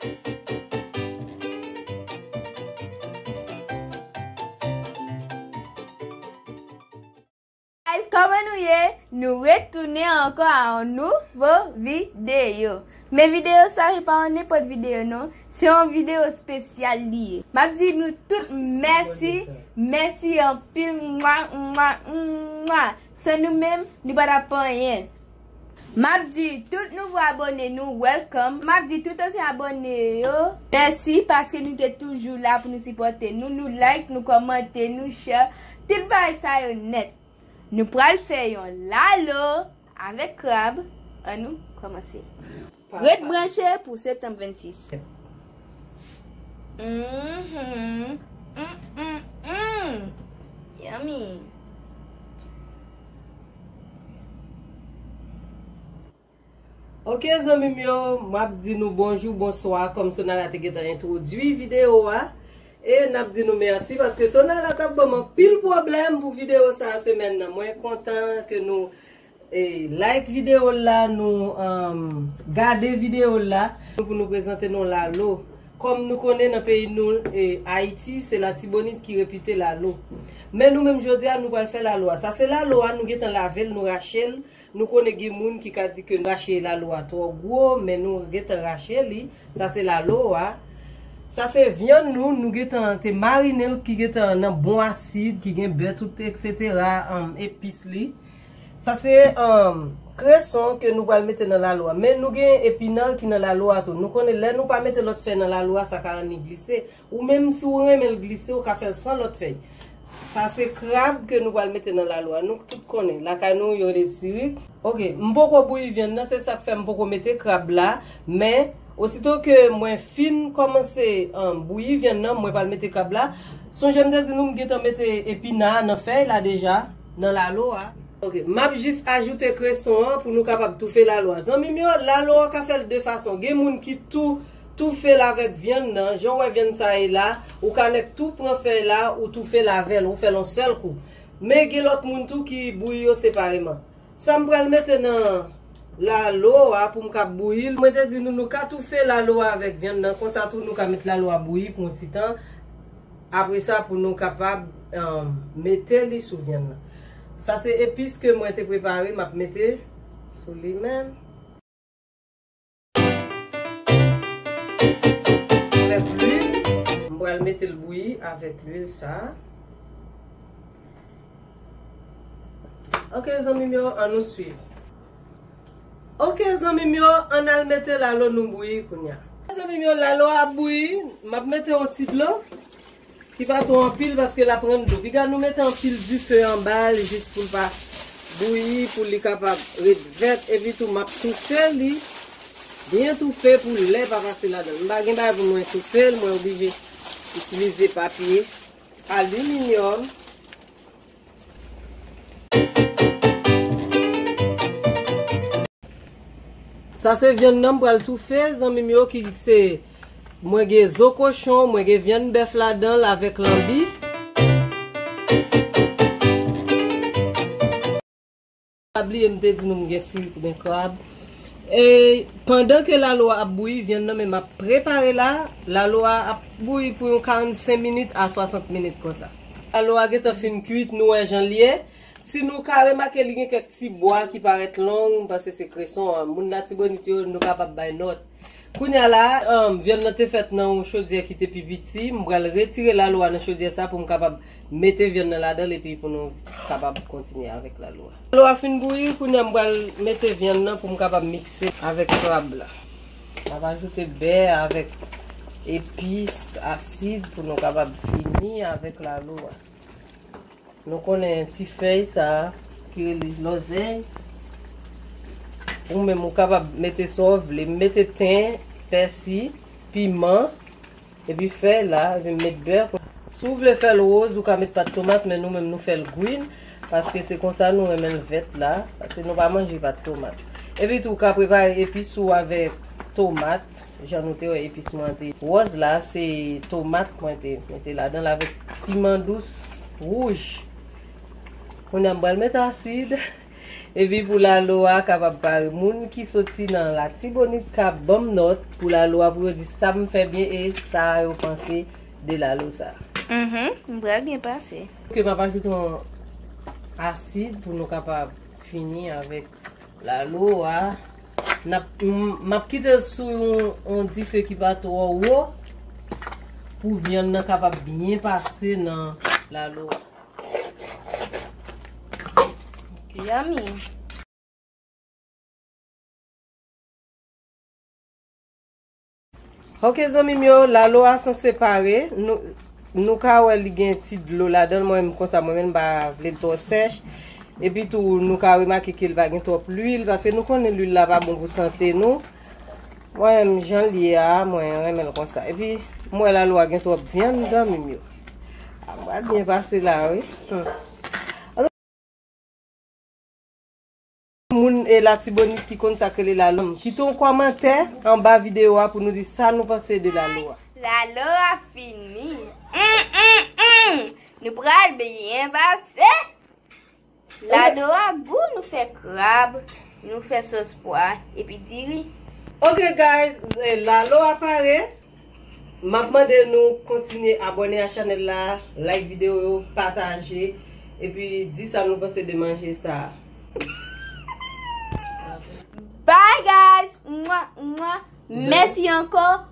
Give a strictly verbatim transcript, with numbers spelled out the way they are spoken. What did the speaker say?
Guys, kòman nou ye? Nou retounen ankò a yon nouvo videyo. Men videyo sa, se pa yon nenpòt videyo non. Se yon videyo espesyal li ye. M ap di nou tout mèsi, mèsi anpil, mwa, mwa, mwa. San nou menm, nou pa t ap anyen. M ap di tout nouvo abòne nou welcome. M ap di tout ansyen abòne yo mèsi paske nou te toujou la pou nou sipòte nou. Nou like, nou kòmante, nou share, tout bagay sa yo nèt. Nou pral fè yon lalo avèk krab. Ann nou kòmanse. Ret branche pou septanm vennsis. Mhm. Mm, mm, mm. Yummy. Ok, zanmi m yo, m ap di nou bonjou, bonswa, kòm Sonala te gentan entwodui videyo a. E n ap di nou mèsi paske Sonala t ap ban m anpil pwoblèm pou videyo sa a semèn nan. Mwen kontan ke nou e, like videyo la, nou, um, gade videyo la, nou pou nou prezante nou lalo. Kòm nou konnen nan peyi nou, e, Ayiti, se Latibonit ki repite lalo. Men nou menm jodi a, nou pral fè lalo a. Sa se lalo a, nou gentan lave l, nou rache l. Nou konnen gen moun ki ka di ke nou rache lalo a twò gwo, men nou gentan rache li. Sa se lalo a. Sa se vyann nou, nou gentan te marine l, ki gentan nan bon asid, ki gen bè, tout, et cetera, um, epis li. Sa se, um, kreson ke nou pral mete nan lalo a. Men nou gen epinar ki nan lalo a tou. Nou konnen lè nou pa mete lòt fèy nan lalo a, sa ka rann li glise. Ou menm si w renmen l glise, ou ka fè l san lòt fèy. Sa se krab ke nou pral mete nan lalo a. Nou tout konnen. Lakay nou, yo rele sirik. Ok, m poko bouyi vyann nan, se sa k fè m poko mete krab la. Men, osito ke mwen fin kòmanse, um, bouyi vyann nan, mwen pral mete krab la. Sonje m te di nou m gentan mete epina a nan fèy la deja, nan lalo a. Ok, m ap jis ajoute kreson an pou nou kapab toufe lalo a. Zanmi m yo, lalo a ka fè l de fason. Gen moun ki tou, toufe l avèk vyann nan. Jan w wè vyann sa ye la, ou ka nèk tou pran fèy la, ou toufe l avè l, ou fè l yon sèl kou. Men gen lòt moun tou ki bouyi yo separeman. Sa m pral mete nan lalo a pou m ka bouyi l. Mwen te di nou, nou ka toufe lalo a avèk vyann nan. Konsa tou, nou ka met lalo a bouyi pou yon ti tan. Apre sa, pou nou kapab, um, mete li sou vyann nan. Sa se epis ke mwen te prepare, m ap mete sou li menm. Avèk lwil, m pral mete l bouyi avèk lwil sa. Ok, zanmi m yo, ann nou swiv. Ok, zanmi m yo, ann al mete lalo nou bouyi kounya. Zanmi m yo, lalo a ap bouyi, m ap mete yon ti dlo. Ki pa twò anpil paske l ap rann dlo. Piga nou mete anpil dife anba l jis pou l pa bouyi, pou li kapab ret vèt. Epi tou, m ap toufe li, byen toufe pou lè pa pase ladan l. M pa gen bagay pou mwen toufe l, mwen oblije itilize papye aliminyòm. Sa se vyann nan m pral toufe, zanmi m yo, ki se, mwen gen zo kochon, mwen gen vyann bèf ladan l avèk lanbi. Pa bliye m te di nou m gen sirik oubyen krab. E pandan ke lalo a ap bouyi, vyann nan menm ap prepare la, lalo a ap bouyi pou yon karannsenk minit a swasant minit konsa. Lalo a gentan fin kuit, nou wè jan l ye. Si nou ka remake, li gen kèk ti bwa ki parèt long, m panse se kreson an. Moun Latibonit yo, nou kapab bay nòt. Kounya la, um, vyann nan te fèt nan yon chodyè ki te pi piti. M pral retire lalo a nan chodyè sa pou m kapab mete vyann nan ladan l epi pou nou kapab kontinye avèk lalo a. Lalo a fin bouyi, kounya m pral mete vyann nan pou m kapab mikse avèk krab la. M ap ajoute bè avèk epis, asid pou nou kapab fini avèk lalo a. Nou konnen ti fèy sa a ki rele lòzèy. Ou menm ou kapab mete sa w vle. M mete ten, pèsi, piman, epi fèy la, epi m met bè. Si w vle fè l woz, ou ka met pat tomat, men nou menm nou fè l gwin, paske se konsa nou renmen l vèt la, paske nou pa manje pat tomat. Epi tou, ou ka prepare epis ou avèk tomat. Jan nou te wè epis mwen te wòz la, se tomat mwen te mete ladan l avèk piman dous wouj. Kounye a m pral mete asid. Epi pou lalo a kapab pare, moun ki soti nan Latibonit ka ban m nòt pou lalo a, pou yo di sa m fè byen e sa yo panse de lalo sa. Mhm, m pral byen pase. Ok, m ap ajoute yon asid pou nou kapab fini avèk lalo a. N ap, m, m ap kite l sou yon, yon dife ki pa twò wo pou vyann nan kapab byen pase nan lalo a. Yummy. Ok, zanmi m yo, lalo a sanse pare. Nou, nou ka wè li gen ti dlo ladan l. Mwen menm konsa, mwen menm m pa vle l twò sèch. Epi tou, nou ka remake ke l pa gen twòp lwil, paske nou konnen lwil la pa bon pou sante nou. Mwen menm, jan l ye a, mwen renmen l konsa. Epi, m wè lalo a gen twòp vyann, zanmi m yo. A, m pral byen pase la, wi. Hmm. Moun e Latibonit ki konn sa k rele lalo, kite yon kòmantè anba videyo a pou nou di sa nou panse de lalo a. Lalo a fini. Mm, mm, mm. Nou pral byen pase. Lalo a gou, nou fè krab, nou fè sòs pwa, epi diri. Ok, guys, eh, lalo a pare. M ap mande nou kontinye abòne a chanèl la, like videyo yo, pataje, epi di sa nou panse de manje sa. Bye, guys! Mwa, mwa. Mèsi ankò.